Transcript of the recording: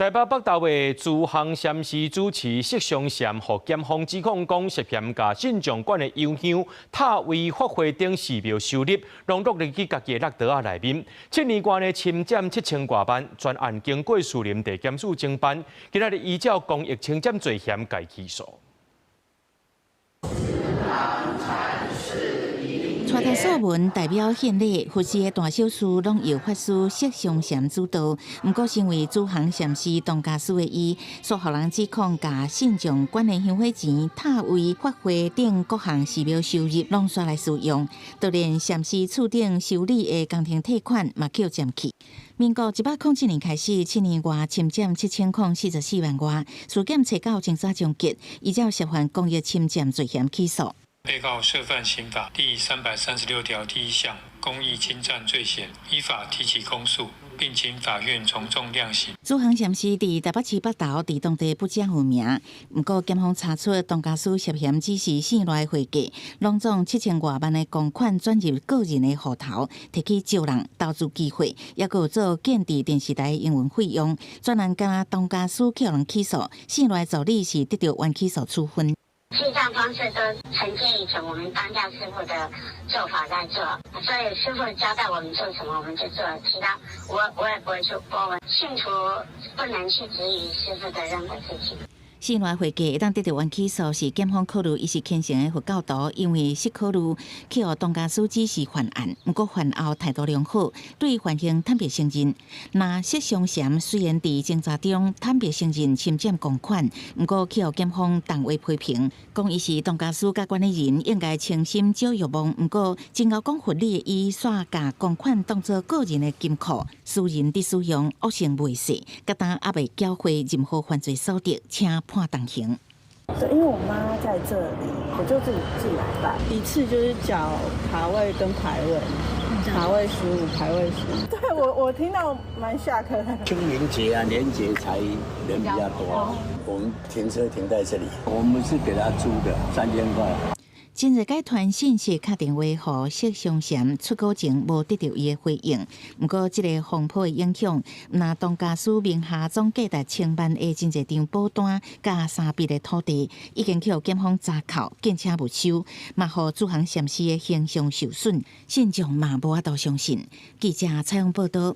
台北北投的慈航禪寺主持釋松禪，予檢方指控講涉嫌共信眾管的油香塔位法會等寺廟收入，攏落入去家己的落袋仔內面。7年外呢侵佔7000外萬，全案經過士林地檢署偵辦，今仔日依照公益侵佔罪嫌共起訴。帶頭素文代表獻禮，佛寺的大小事攏由法師釋松禪主導。毋過身為慈航禪寺當家師的伊，煞予人指控共信眾管的香火錢、塔位、法會等各項寺廟收入攏煞來私用，就連禪寺厝頂修理的工程退款嘛予佔去。民國107年開始，7年外侵佔7044萬外，事件查到偵查終結，依照涉犯公益侵佔罪嫌起訴。被告涉犯刑法第336條第一項公益侵佔罪嫌，依法提起公訴，並請法院從重量刑。慈航禪寺佇台北市北投，佇當地不遮有名。毋過檢方查出當家師涉嫌指示寺內會計，攏總7000外萬的公款轉入個人的戶頭，提去招人投資機會，抑閣有做建置電視台營運費用。專案敢當家師予人起訴，寺內助理是得著緩起訴處分。記賬方式都承接以前我們當家師傅的做法在做，所以師傅交代我們做什麼我們就做，其他我也不會去過問。信徒不能去質疑師傅的任何事情。寺內會計會當得著緩起訴，是檢方考慮伊是虔誠的佛教徒，因為失考慮去予當家師指示犯案，毋過犯後態度良好，對犯行坦白承認。若釋松禪雖然佇偵查中坦白承認侵佔公款，毋過去予檢方重話批評，講伊是當家師佮管理人應該清心少欲望，毋過真𠢕講佛理的伊，煞共公款當做個人的金庫，私人佇使用，惡行未洗，佮當猶未繳回任何犯罪所得，請判重刑。對，因為我媽在這裡，我就自己來辦。一次就是繳塔位跟牌位，塔位15，牌位15。對，我聽到蠻嚇客的。清明節啊，年節才人比較多。我們停車停在這裡，我們是給他租的3000塊。真濟擺傳訊息敲電話予釋松禪出稿前無得著伊的回應。毋過，這個風波的影響，毋但當家師名下總價值千萬的真濟張保單佮三筆的土地，已經去予檢方查扣、建車沒收，嘛予慈航禪寺的形象受損，信眾嘛無法度相信。記者採訪報道。